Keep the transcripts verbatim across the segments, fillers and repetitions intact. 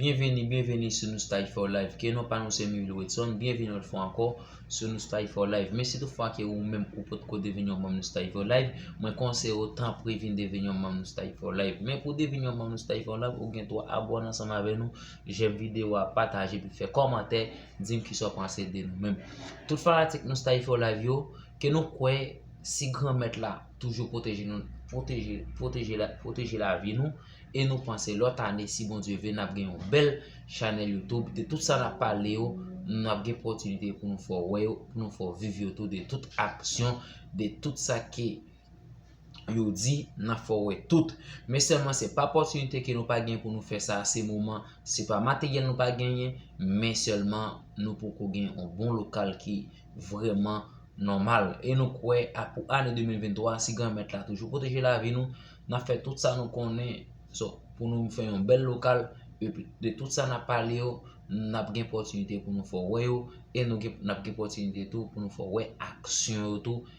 Byenveni, byenveni sou Nou Style for Life. Ke non pa nou se Mivil Wetson, byenveni yon lòt fwa ankò sou Nou Style for Life. Men si toutfwa ke ou menm ou potko deveni yon manm Nou Style for Life, mwen konseye w tanpri vin deveni yon manm Nou Style for Life. Men pou deveni yon manm Nou Style for Life, ou gen dwa abòne ansanm avè nou, jèm videyo a, pataje, epi fè kòmantè, di m kisa w panse de nou menm. Tout fanatik Nou Style for Life yo, ke nou kwè si Granmèt la toujou pwoteje nou, pwoteje, pwoteje la, pwoteje lavi nou, e nou panse lòt ane, si Bondye vle, n ap gen yon bèl chanèl YouTube. De tout sa n ap pale yo, n ap gen opòtinite pou nou fè w wè yo, pou nou fè w viv yo tou, de tout aksyon, de tout sa ke yo di, n ap fè w wè tout. Men sèlman, se pa opòtinite ke nou pa gen pou nou fè sa, se moman, se pa materyèl nou pa genyen, men sèlman nou poko gen yon bon lokal ki vrèman nòmal. E nou kwè a, pou ane de mil venntwa, si Granmèt la toujou pwoteje lavi nou, n ap fè tout sa nou konnen, so, pou nou fè yon bèl lokal, epi de tout sa n ap pale yo, n ap gen opòtinite pou nou fè w wè yo, e nou gen, n ap gen opòtinite tou pou nou fè w wè aksyon yo tou,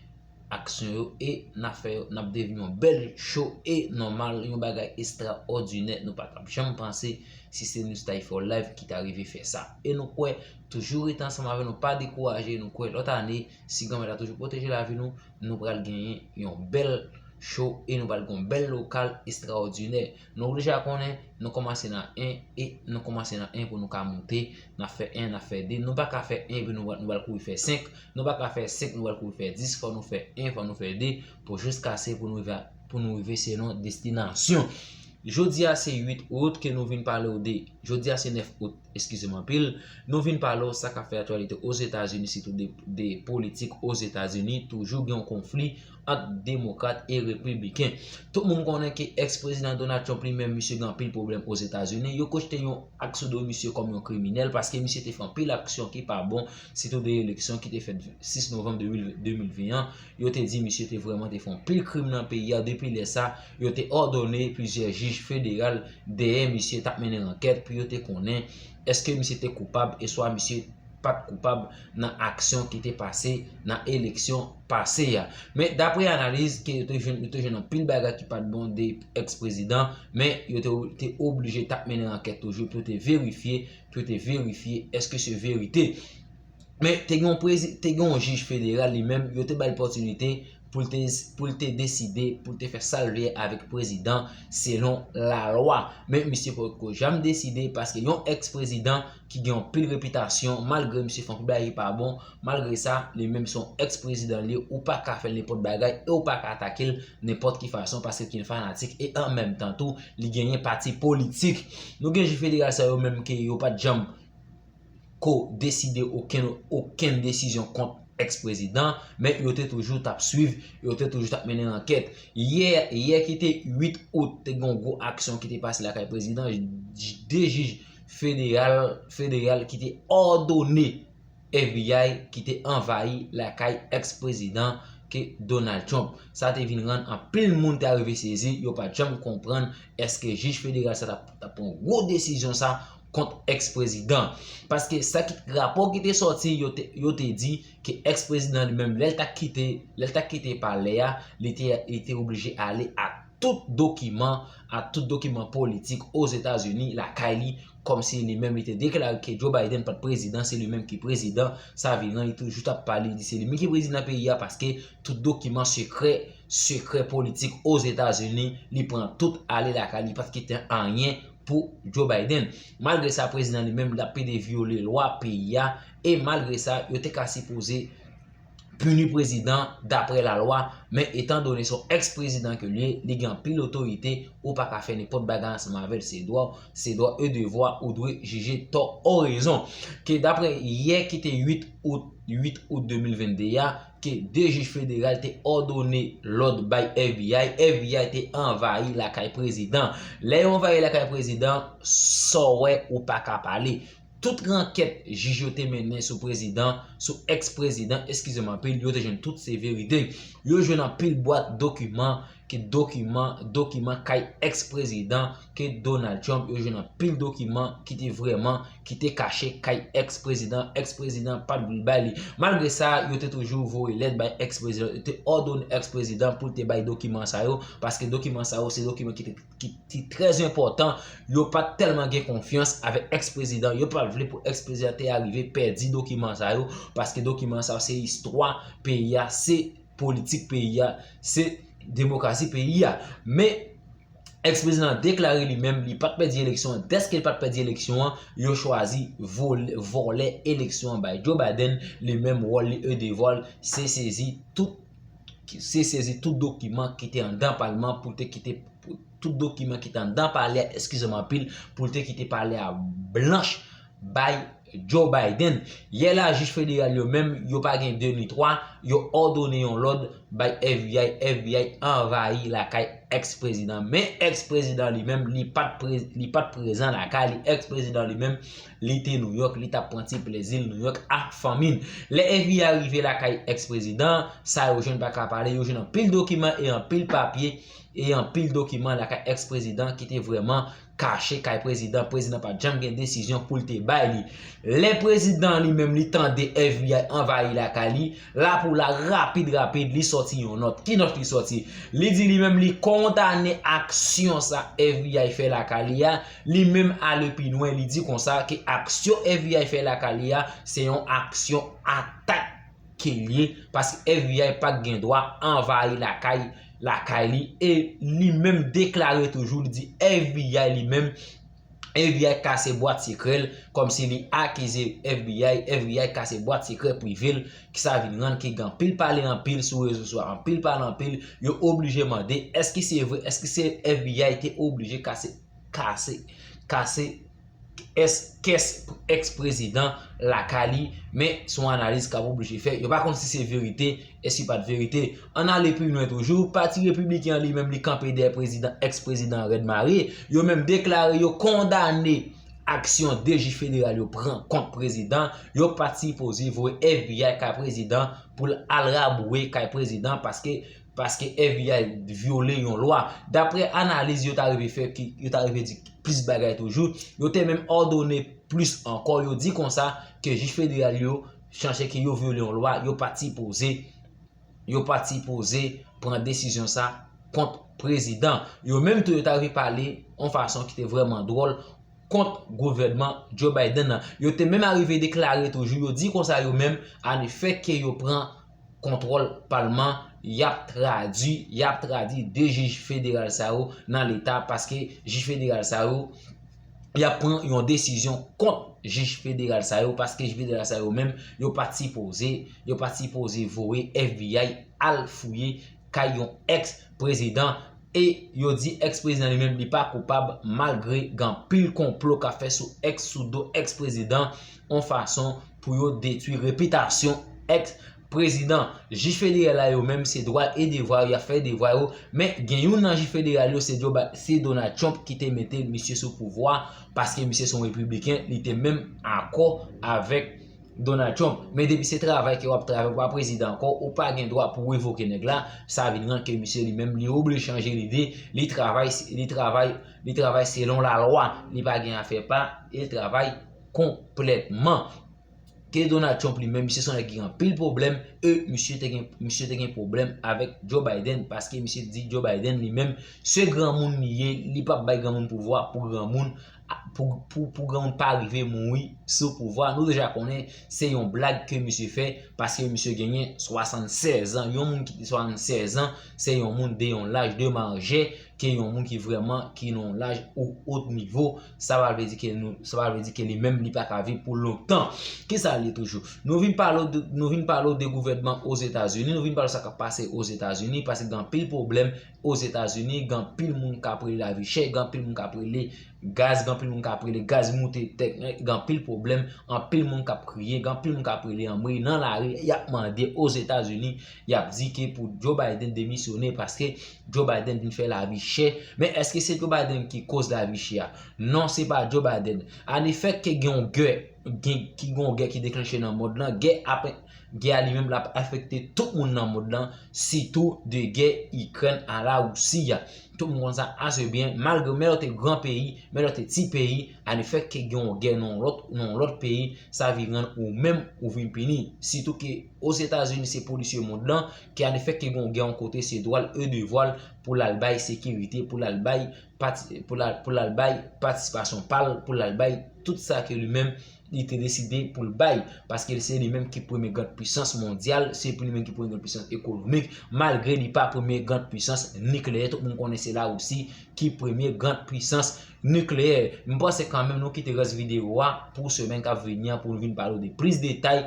aksyon yo, e n ap fè yo, n ap devni yon bèl show e nòmal, yon bagay estraòdinè, nou pa t ap janm panse si se Nou Style for Life ki ta rive fè sa. E nou kwè, toujou rete ansanm avè nou, pa dekouraje, nou kwè lòt ane, si Granmèt la toujou pwoteje lavi nou, nou pral genyen yon bèl show e nou pral gen yon bèl lokal estraòdinè. Nou deja konnen, nou kòmanse nan en e nou kòmanse nan en pou nou ka monte, n ap fè en, n ap fè de, nou pa ka fè en epi nou, nou pral kouri fè senk, nou pa ka fè senk, nou pral kouri fè dis, fò nou fè en, fò nou fè de, pou jiskase pou nou rive, pou nou rive selon destinasyon. Jodi a se uit out ke nou vin pale w de, jodi a se nèf out, eskize m anpil, nou vin pale w sa k ap fè aktyalite Ozetazini, sitou de, de politik Ozetazini, toujou gen yon konfli ant demokrat e repibliken. Tout moun konnen ke èks prezidan Donald Trump li menm, misye gen anpil pwoblèm Ozetazini. Yo rejte yon ak sou do misye kòm yon kriminèl paske misye te fè anpil aksyon ki pa bon, sitou de eleksyon ki te fèt sis novanm de mil ven an. Yo te di misye te vrèman te fè anpil krim nan peyi a. Depi lè sa, yo te òdone plizyè jij federal dèyè misye t ap mennen ankèt pou yo te konnen èske misye te koupab e swa misye pa t koupab nan aksyon ki te pase nan eleksyon pase a. Men daprè analiz ke yo te jwenn, yo te jwenn anpil bagay ki pa t bon de èks prezidan, men yo te, te oblije t ap mennen ankèt toujou pou yo te verifye, pou yo te verifye èske se verite. Men te gen yon prezi-, te gen yon jij federal li menm, yo te ba l opòtinite pou l te, pou l te deside, pou l te fè sa l vle avèk prezidan selon lalwa. Men misye poko janm deside paske yon èks prezidan ki gen anpil repitasyon, malgre misye fè anpil bagay ki pa bon, malgre sa, li menm se yon èks prezidan li ye, ou pa ka fè l nenpòt bagay e ou pa ka atake l nenpòt ki fason paske l gen fanatik e an menm tan tou, li genyen pati politik. Nou gen jij federal sa yo menm ke yo pa t janm ko deside okenn, okenn desizyon kont èks prezidan, men yo te toujou t ap swiv, yo te toujou t ap mennen ankèt. Yè, yè ki te uit out, te gen yon gwo aksyon ki te pase lakay prezidan, de jij federal, federal ki te òdone F B I ki te anvayi lakay èks prezidan ke Donald Trump. Sa te vin rann anpil moun te arive sezi, yo pa t janm konprann èske jij federal sa t ap, t ap pran gwo desizyon sa kont èks prezidan. Paske sa ki, rapò ki te sòti, yo te, yo te di ke èks prezidan li menm, lè l ta kite, lè l ta kite palè a, li te, li te oblije ale ak tout dokiman, ak tout dokiman politik Ozetazini lakay li, kòmsi li menm li te deklare ke Joe Biden pa t prezidan, se li menm ki prezidan. Sa vin rann li toujou t ap pale, li di se li menm ki prezidan peyi a paske tout dokiman sekrè, sekrè politik Ozetazini, li pran tout ale lakay li, pa t kite anyen pou Joe Biden. Malgre sa, prezidan li menm, l ap plede vyole lwa peyi a, e malgre sa, yo te ka sipoze pini prezidan daprè lalwa, men etan done se yon èks prezidan ke li ye, li gen anpil otorite, ou pa ka fè nenpòt bagay ansanm avè l, se dwa, se dwa e devwa, ou dwe jije tò o rezon. Ke daprè yè ki te uit out, uit out de mil vennde a, ke de jij federal te òdone lòd bay F B I, F B I te anvayi lakay prezidan. Lè yo anvayi lakay prezidan, sa w wè, ou pa ka pale. Tout rankèt jij yo te mennen sou prezidan, sou èks prezidan, eskize m anpil, yo te jwenn tout se verite. Yo jwenn anpil bwat dokiman ke dokiman, dokiman kay ex-prezidan ke Donald Trump, yo jwenn anpil dokiman ki te vrèman, ki te kache kay ex-prezidan, ex-prezidan pa t vle bay li. Malgre sa, yo te toujou voye lèt bay ex-prezidan, yo te òdone ex-prezidan pou l te bay dokiman sa yo, paske dokiman sa yo se dokiman ki te, ki te trè enpòtan, yo pa t tèlman gen konfyans avèk ex-prezidan, yo pa t vle pou ex-prezidan te arive pèdi dokiman sa yo, paske dokiman sa yo se istwa peyi a, se politik peyi a, se demokrasi peyi a. Men, ex-prezidan an deklare li menm, li pa t pèdi eleksyon an. Dèske li pa t pèdi eleksyon an, yo chwazi vòl-, vòlè eleksyon an bay Joe Biden. Li menm, wòl li e devwa l, se sezi tout, se sezi tout dokiman ki te anndan palman pou te kite, pou tout dokiman ki te anndan palè a, eskize m anpil, pou l te kite palè a blanch bay Joe Biden. Yè la, jij federal yo menm, yo pa gen de ni twa, yo òdone yon lòd bay F B I, F B I anvayi lakay ex-prezidan. Men ex-prezidan li menm, li pa t pre-, li pa t prezan lakay li. Ex-prezidan li menm, li te Nouyòk, li t ap pran ti plezi l Nouyòk ak fanmi l. Lè F B I rive lakay ex-prezidan, sa yo jwenn pa ka pale, yo jwenn anpil dokiman e anpil papye e anpil dokiman lakay ex-prezidan ki te vrèman kache kay prezidan. Prezidan pa t janm gen desizyon pou l te bay li. Lè prezidan li menm li tande F B I anvayi lakay li, la pou la, rapid rapid, li sòti yon nòt. Ki nòt li sòti? Li di li menm li kondane aksyon sa F B I fè lakay li a. Li menm ale pi lwen, li di konsa ke aksyon F B I fè lakay li a se yon aksyon atak ke l ye, paske F B I pa t gen dwa anvayi lakay, lakay li, e li menm deklare toujou, li di F B I li menm, F B I kase bwat sekrè l, kòmsi li akize F B I, F B I kase bwat sekrè prive l, ki sa vin rann ke gen anpil pale anpil sou rezo sosyo, anpil pale anpil, yo oblije mande, èske se vre, èske se F B I te oblije kase, kase, kase kès, kès ex-prezidan lakay li, men se yon analiz k ap oblije fè. Yo pa konn si se verite, èske pa t verite. Ann ale pi lwen toujou, Pati Repibliken an li menm li kanpe dèyè prezidan, ex-prezidan an rèd mare. Yo menm deklare yo kondane aksyon de jij federal yo pran kont prezidan. Yo pa t sipoze voye F B I kay prezidan pou l al rabouwe kay prezidan, paske paske F B I vyole yon lwa. Daprè analiz yo ta rive fè, ki yo ta rive di plis bagay toujou, yo te menm òdone plis ankò. Yo di konsa ke jij federal yo, chache ke yo vyole yon lwa, yo pa t sipoze, yo pa t sipoze pran desizyon sa kont prezidan. Yo menm tou yo ta rive pale yon fason ki te vrèman dwòl kont gouvènman Joe Biden nan. Yo te menm arive deklare toujou, yo di konsa yo menm, anefè ke yo pran kontwòl palman, y ap tradui, y ap tradui de jij federal sa yo nan leta, paske jij federal sa yo, y ap pran yon desizyon kont jij federal sa yo, paske jij federal sa yo menm, yo pa t sipoze, yo pa t sipoze voye F B I al fouye kay yon ex prezidan, e yo di ex prezidan li menm li pa koupab, malgre gen anpil konplo k ap fè sou ex, sou do ex prezidan, yon fason pou yo detwi repitasyon ex prezidan. Jij federal la yo menm se dwa e devwa yo, y ap fè devwa yo, men gen youn nan jij federal yo se Joe Bi-, se Donald Trump ki te mete misye sou pouvwa, paske misye se yon repibliken, li te menm akò avèk Donald Trump. Men depi se travay ke w ap travay, ou pa prezidan ankò, ou pa gen dwa pou revoke nèg la, sa vin rann ke misye li menm li oblije chanje lide, li travay, li travay, li travay selon lalwa, li pa gen afè pa, li travay konplètman. Ke Donald Trump li menm, misye se yon nèg ki gen anpil pwoblèm, e misye te gen, misye te gen pwoblèm avèk Joe Biden, paske misye di Joe Biden li menm, se granmoun li ye, li p ap bay granmoun pouvwa pou granmoun, pou, pou, pou granmoun pa rive mouri sou pouvwa. Nou deja konnen se yon blag ke misye fè, paske misye genyen swasannsèz an. Yon moun ki gen swasannsèz an, se yon moun de yon laj de majè, ke yon moun ki vrèman, ki nan yon laj ou wot nivo, sa pa vle di ke nou, sa pa vle di ke li menm, li pa ka viv pou lontan. Kisa l ye toujou? Nou vin pale w de, nou vin pale w de gouvènman Ozetazini, nou vin pale w sa k ap pase Ozetazini, paske gen anpil pwoblèm Ozetazini, gen anpil moun k ap rele lavi chè, gen anpil moun k ap rele gaz, gen anpil moun k ap rele gaz moute tèt, gen anpil pwoblèm, anpil moun k ap kriye, gen anpil moun k ap rele anmwe nan lari, y ap mande Ozetazini, y ap di ke pou Joe Biden demisyone, paske Joe Biden vin fè lavi chè. Men èske se Joe Biden ki koz lavi chè a? Non, se pa Joe Biden. Anefè ke gen yon gè gen, ki gen yon gè ki deklanche nan mond lan. Gè ap, gè a li menm l ap afekte tout moun nan mond lan, sitou de gè Ikrèn a Larisi a. Tout moun konn sa ase byen, malgre men lè w te gran peyi, men lè w te ti peyi, anefè ke gen yon gè nan yon lòt, nan yon lòt peyi, sa vin rann ou menm ou vin pini. Sitou ke Ozetazini se polisye mond lan, ke anefè ke gen yon gè yon kote, se dwa l e devwa l pou l al bay sekirite, pou l al bay pati-, pou l al, pou l al bay patisipasyon pa l, pou l al bay tout sa ke li menm li te deside pou l bay, paske se li menm ki premye grand pwisans mondyal, se li menm ki premye grand pwisans ekonomik, malgre li pa premye grand pwisans nikleyè. Tout moun konnen se Larisi ki premye grand pwisans nikleyè. M panse kanmenm nou kite rès videyo a pou semèn k ap vini an, pou nou vin pale de plis detay,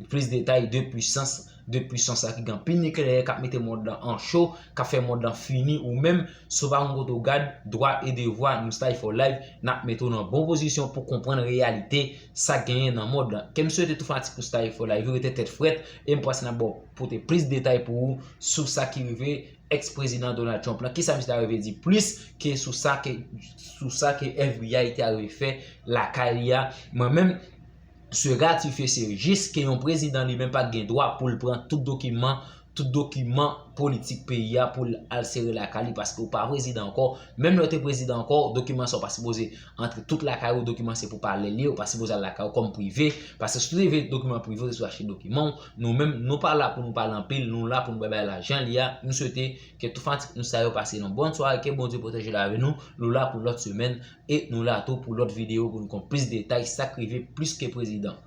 plis detay de pwisans, de pwisans la ki gen anpil nikleyè, k ap mete mond lan an cho, k ap fè mond lan fini. Ou menm, si w pa konn kote w gad, dwa e devwa, nou Style for Life, n ap mete w nan bon pozisyon pou konprann reyalite sa k genyen nan mond lan. Ke m swete tou fanatik nou Style for Life yo rete tèt frèt, e m panse n ap ba w pote plis detay pou ou sou sa ki rive ex prezidan Donald Trump lan. Kisa misye ta rive di plis ke sou sa ke, sou sa ke F B I te arive fè lakay li a? Mwen menm, se ratifye, se jis ke yon prezidan li menm pa t gen dwa pou l pran tout dokiman, tout dokiman politik peyi a pou l al sere lakay li, paske ou pa prezidan ankò. Menm lè w te prezidan ankò, dokiman sa w pa sipoze antre tout lakay ou, dokiman se pou palè l ye, ou pa sipoze al lakay ou kòm prive, paske si w te vle dokiman prive, ou te sou achte dokiman w. Nou menm, nou pa la pou nou pale anpil, nou la pou nou bay bay lajan li a. M swete ke tout fanatik nou sa yo pase yon bòn sware, ke Bondye pwoteje lavi nou. Nou la pou lòt semèn, e nou la tou pou lòt videyo pou nou konn plis detay sa k rive plis ke prezidan.